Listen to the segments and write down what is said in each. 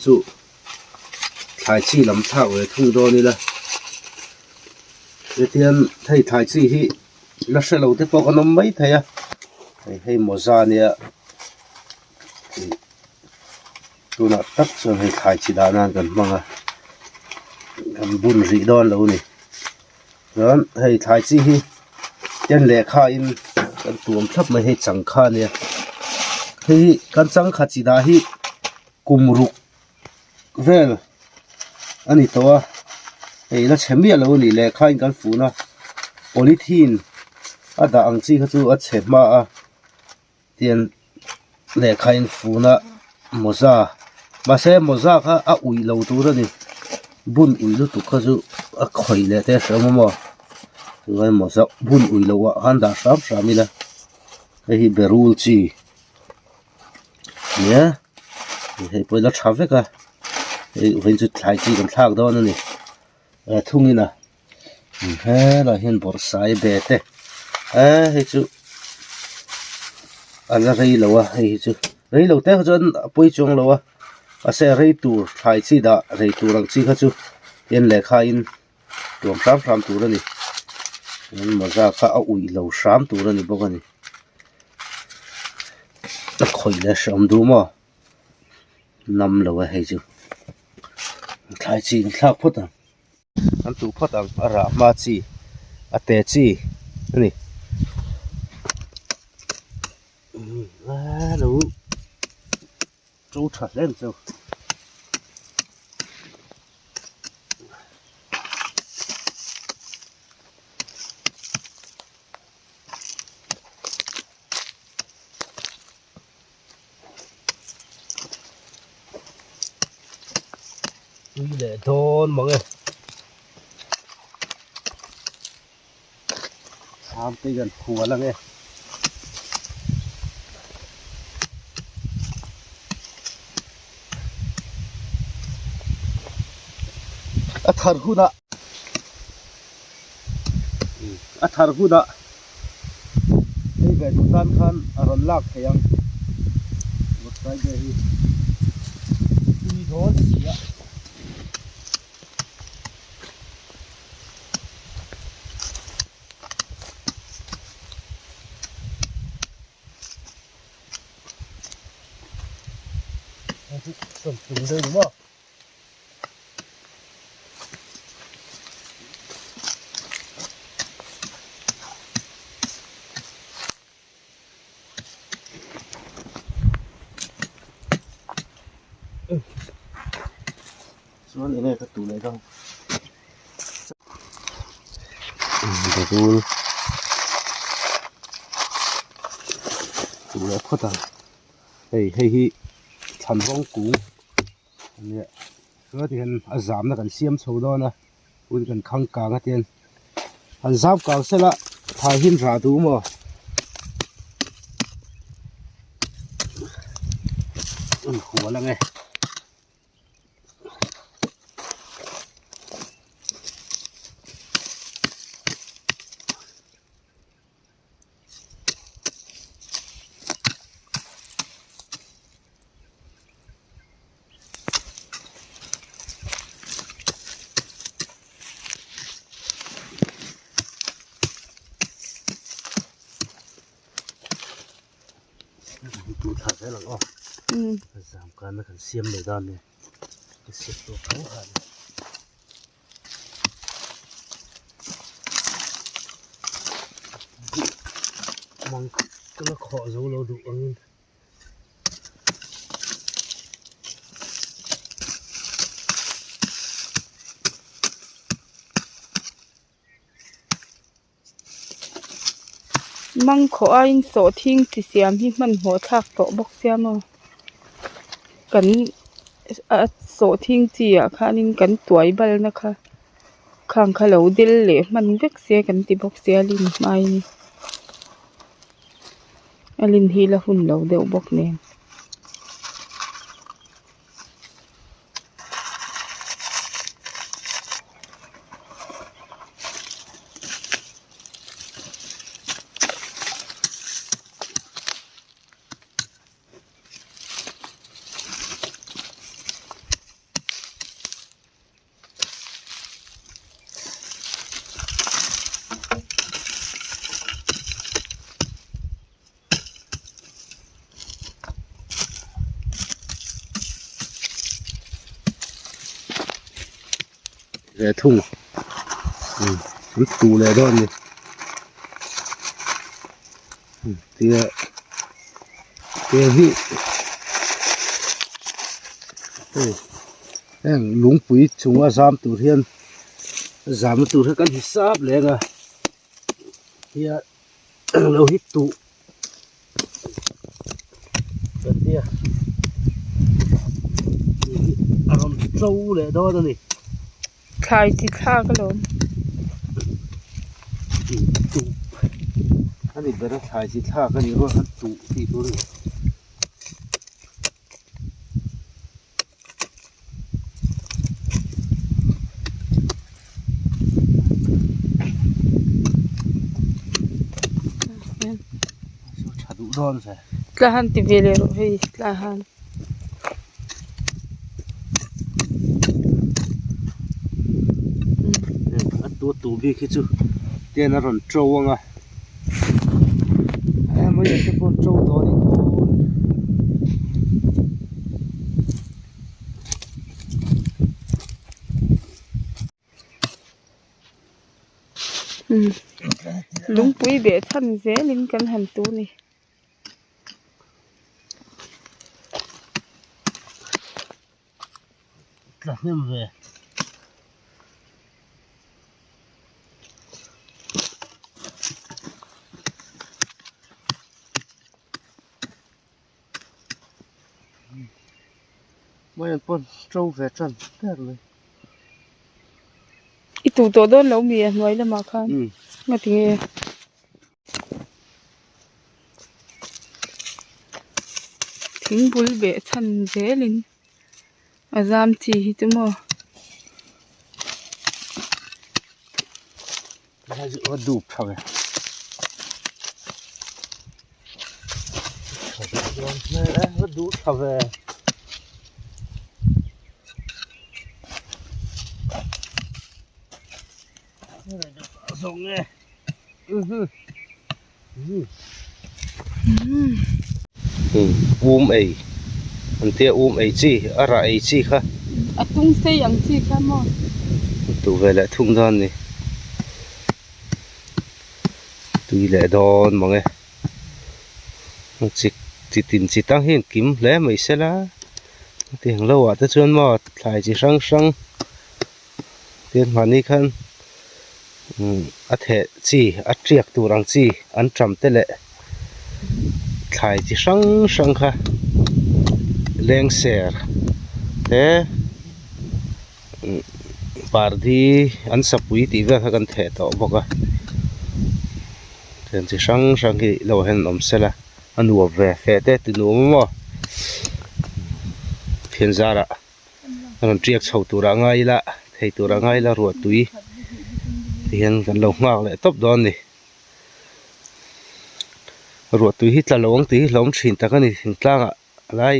chu thlai chi lam thlak ve thung dawn ila hetiang hei thlai chi hi la hre lo te pawh kan awm mai thei a hei hei mawza ania ih tunah tak chuan hei thlai chi dah nan kan hmang a kan bun rih dawn lo a ni chuan hei thlai chi hi ten lehkha in kan tuam thlap mai hei changkha ania hei hi kan changkha chi dah hi kum ruk vel a ni tawh a hei la chhe miah lo a ni lehkha in kan fun a polythene a dah ang chi kha chu a chhe hma a tian lehkha in fun a mawza mahse mawza kha a uih lo tur a ni bun uih lutuk kha chu a khawih leh te a hre awm a maw chuan mawza bun uih loh ah khan dah hram hram ila hei hi berul chi. Nia hei pawh ila tha vek a hei vawiin chu thlai chi kan thlak dawn a ni thungin a helaiah hian bawrhsai be te eee hei chu a la rei lo a hei hi chu rei lo te kha chuan a pawi chuang lo a mahse a rei tur thlai chi dah rei tur ang chi kha chu tian lehkha in tuam hram hram tur a ni mawza kha a uih lo hram tur a ni bawk a ni. A khawih leh hreawm duh maw nam lo a hei chu thlai chi an thlak phawt ang an tuh phawt ang a rah hma chi a te chi a ni lo to tha hle ang chu. Tui leh dawn mang e thlam te hian khual ang e. A thar hunah A thar hunah hei ve duh tan khan a rawn lak thei ang motorcycle hi tui dawn si a. Tum deuh ni maw. Chuan enge ka tuh leh dawn berul tuh leh phawt ang hei hei hi thlan rawng kung. Nia chuan tihian a zamna kan siam chho dawn a hun kan khang kang a tian han zam kang sela thlai hi an rah duh maw an hual ang e. Zam kana kan siam leh dan ni ka siam tawh tho han. Mang ka la khawh zo lo duh angin. Mang khawh aiin sawhthing chi siam hi hmanhmawh thlak tawh bawk sia maw kan a sawhthing chi ah khanin kan tuai balna kha khang kha lo dil leh hman vek se kan ti bawk sia lin hmain. A lin hi la hun lo deuh bawk nen. Ve thung umm an tu leh dawn a ni tia tiang hi hei heng lungpui chung a zam tur hian zamna tur hi kan hisap leng a tia lo hi tuh kan tia a rawn to leh dawn a ni. Thlai chi thlak alawm. Tuh a ni ber a thlai chi thlak a nih rual khan tuh tih tur a ni. Tha duh dawn ve. Tla han ti ve leh rawh hei tla han. A tu a tu bik hi chu ten a rawn to ang a. Hei te pawh an to tawh a ni khawn. Lungpui beh chhan zelin kan han tu a ni. Tla hnem ve. Mai an pawn to ve tan ber mai. I tuh tawh dawn lo mi a hnuai lamah khan nga ti nge. Thing bul beh chhan zelin a zam chi hi chu maw. A dup tha ve. A dup tha ve. Zawng e. Um ei an tia um ei chi a rah ei chi kha a tung sei ang chi kha maw tu ve leh thung dawn ni tui leh dawn mang e chi chi tin chi tang hi an kim hle mai sela hetiang lo ah te chuan maw thlai chi hrang hrang tin mahni khan a theh chi a tiak tur ang chi an tam te leh thlai chi hrang hrang kha lengser te pardi an sapui tih vel kha kan theh tawh bawk a tiang chi hrang hrang hi lo ah hian an awm sela a nuam ve fe te ti nuam a maw thian zarah. A rawn tiak chho turah ngai ila thei turah ngai ila ruah tui ti hian kan lo nghak leh tawp dawn a ni ruah tui hi tla lo ang tih hi hlawm thin tak a ni thingtlangah lai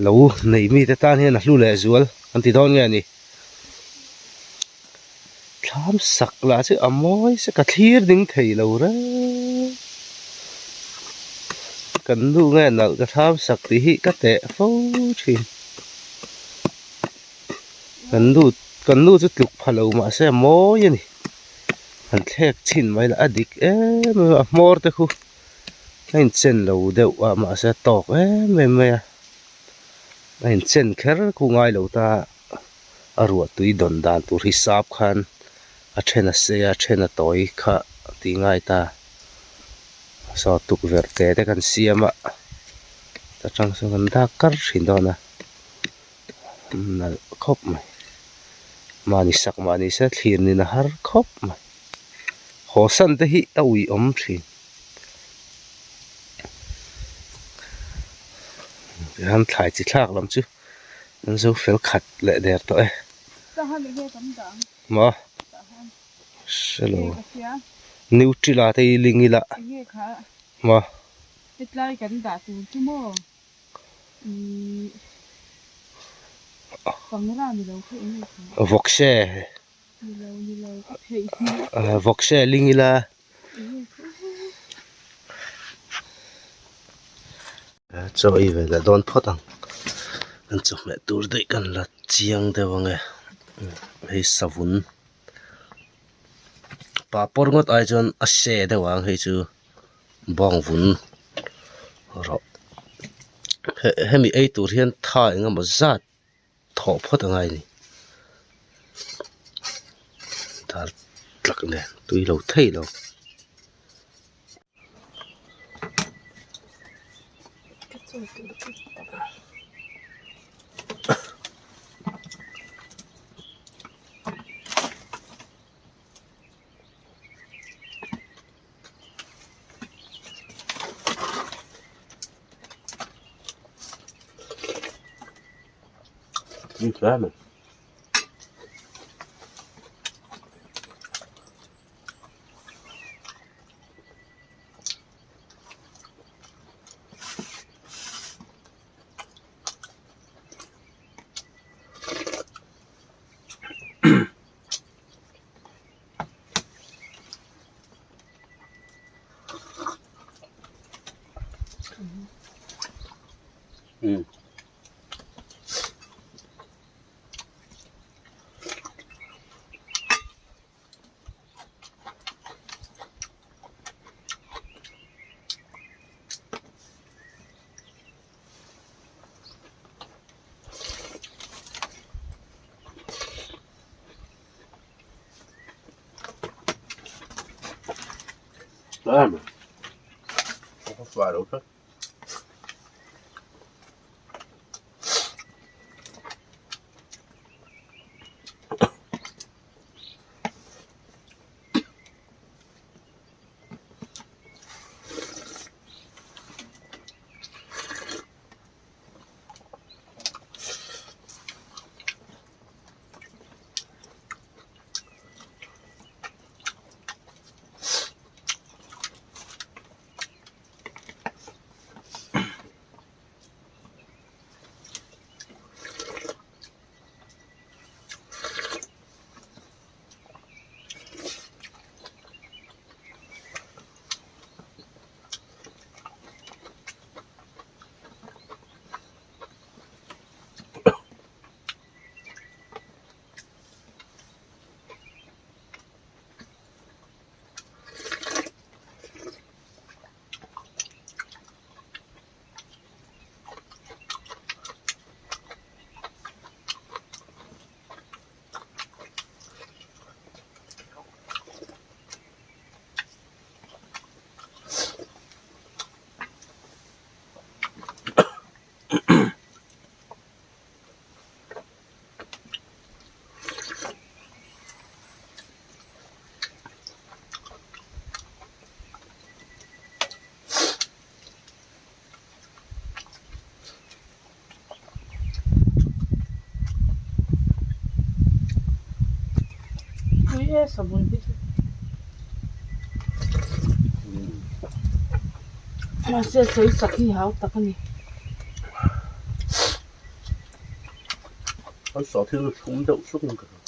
lo nei mite tan hian a hlu leh zual an ti dawn nge a ni thlam sak lah chu a mawi se ka thlir ding thei lo reng kan nu nge nalh ka thlam sak tih hi ka teh fo thin kan nu kan nu chu tluk pha lo mahse a mawi a ni han thlek chhin mai lah a dik em em a a hmawr te khu a inchen lo deuh a mahse a tawk em em mai a a inchen kher khu ngai lo ta. a ruah tui dawn dan tur hi sap khan a then a sei a a then a tawi kha tih ngai ta saw tukverh te te kan siam a ta tang sawn kan dak kar thin dawn a nalh khawp mai mahni sak mahni se thlir nin a har khawp mai haw san te hi a ui awm thin tihian thlai chi thlak lam chu. An zo fel khat leh der tawh e. Maw? Hrelo. Nutella te hi ling ila. Maw? Vawkse. Vawkse ling ila. Chaw ei ve leh dawn phawt ang an chawhmeh tur daih kan la chiang deuh ang e. Hei savun papawr ngawt ai chuan a se deuh ang hei chu bawng vun rawh hemi ei tur hian tha eng emaw zat thawh phawt a ngai a ni dal tlak nen tui lo thei lo. Tui e savun hi chu mahse sawi sak hi hau tak a ni. An sawhthing chu thlum deuh suk in ka hria.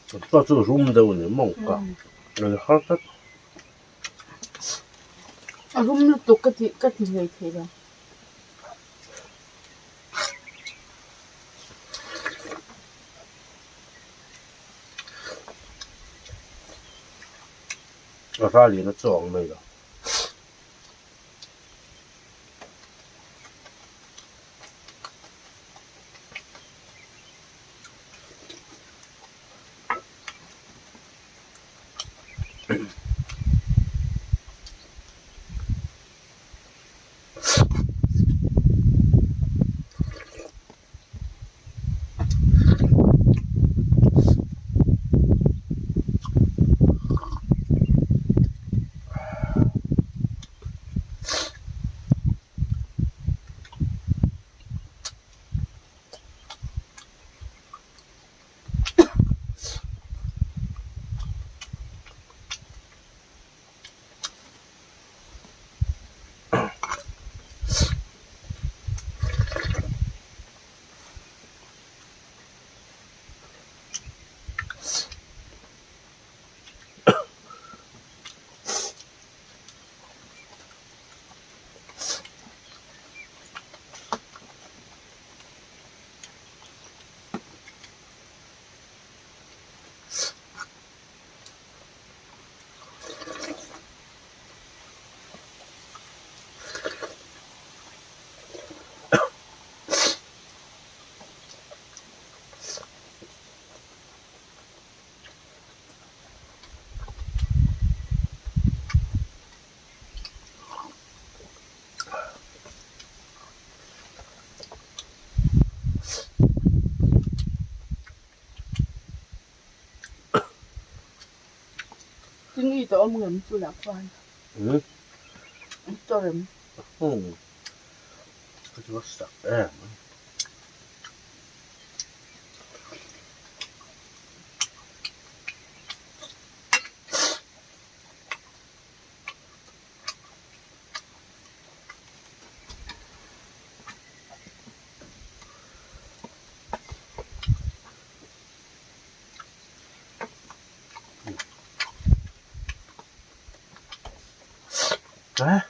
Chaw chu rum deuh a ni mawng ka a har tlat. A rum lutuk ka tih ka ti hlei thei lo. A ral in a chaw ang mai lo. Tingi tawh awm ngem chu lah khuan. Hmm? Tawh rem. Hmm. Ka chu sak em.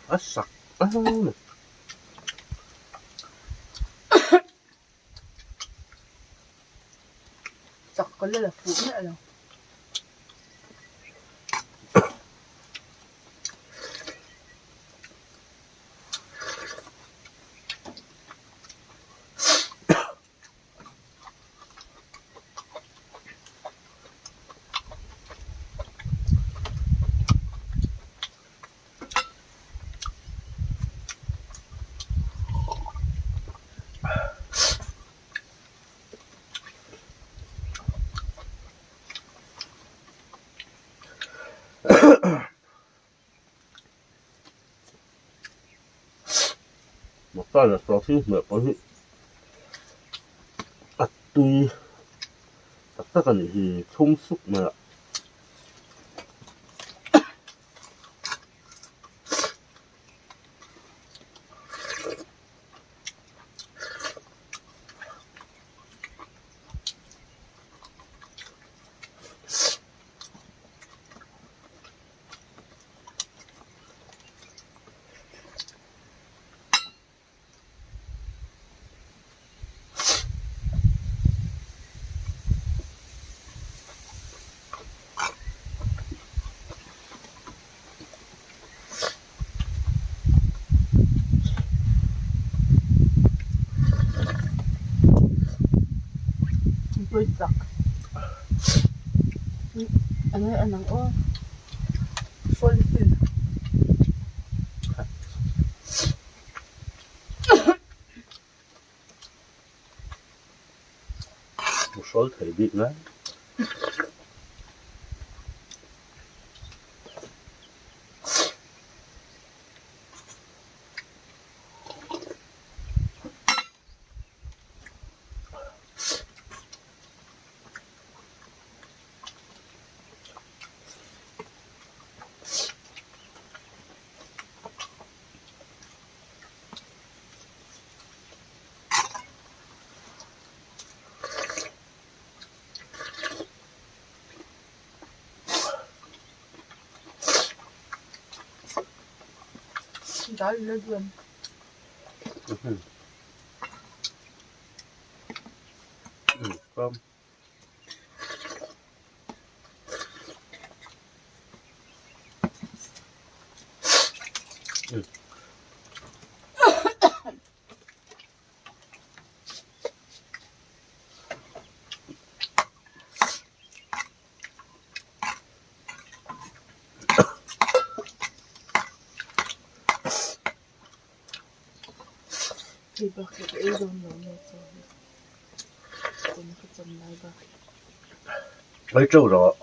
A sak em. Sak ka la la fuh miah lo. Masala saw hi hmeh pawh hi a tui tak tak a nih hi thlum sup mai a. Pawisak enge en ang aw hrawlfin. Hrawl thei bik mai. Dal la duan. Kom. Hei bak hi ka ei dawn lo nge chaw hi kum ka cham lai bak hi. Ei teuh rawh.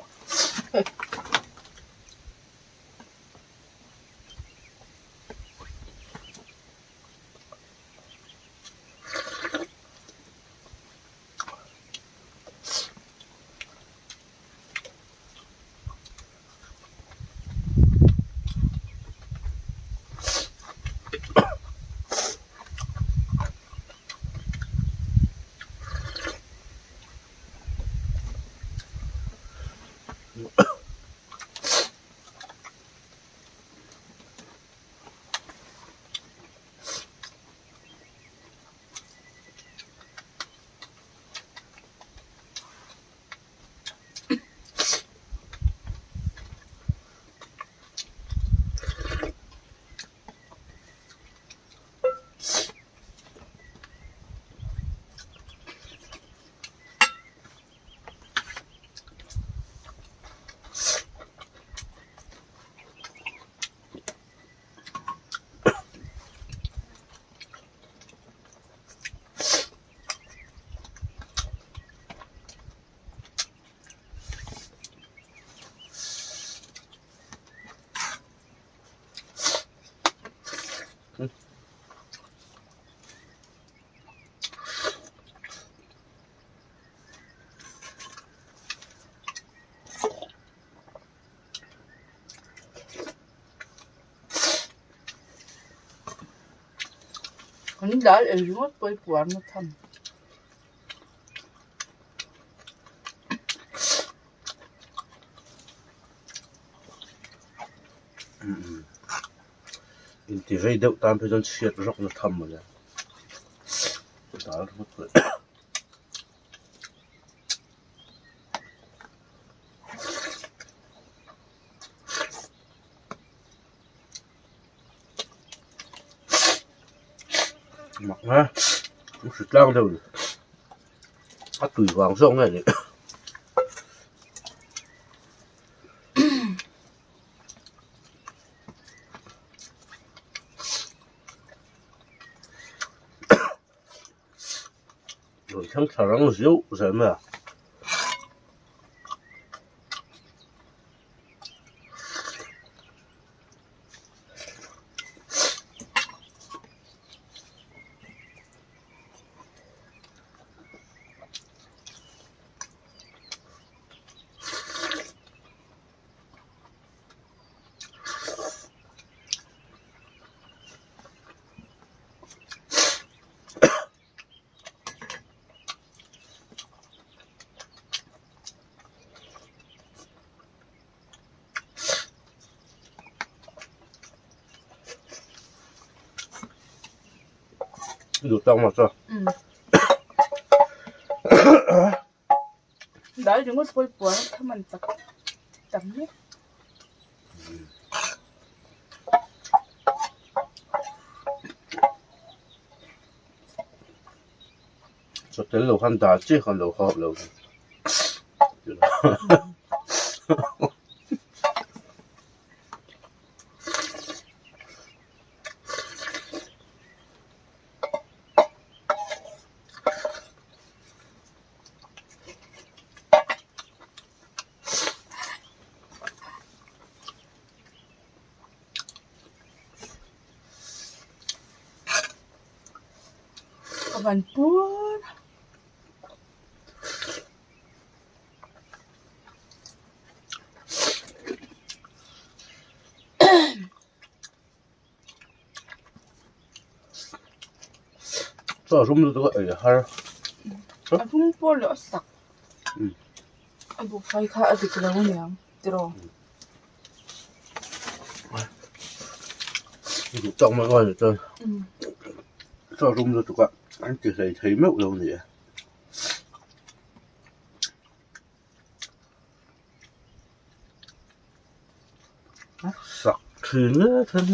Kan dal ei ringawt pawh i puar na tham. Inti vei deuh tan phei chuan chhiat rawk na tham a nia. Dal ringawt pawh. Mak a a hri tlang deuh a ni a tui vang zawk nge ni Rawn thleng thla rang zeuh zel mai a. Duh tak maw chaw. Dal ringawt pawh i puar a man chak tam hle. Chaw tel lo khan dal chiah khan lo hawp lo. Ka van puar. Chaw rum lutuk a ei a har. A rum pawh leh a sak. A buhfai kha a dik lo aniang tiraw. Duh tawk mai aw chuan chaw rum lutuk a an ti hlei thei meuh lo ni e. Sak thin e then.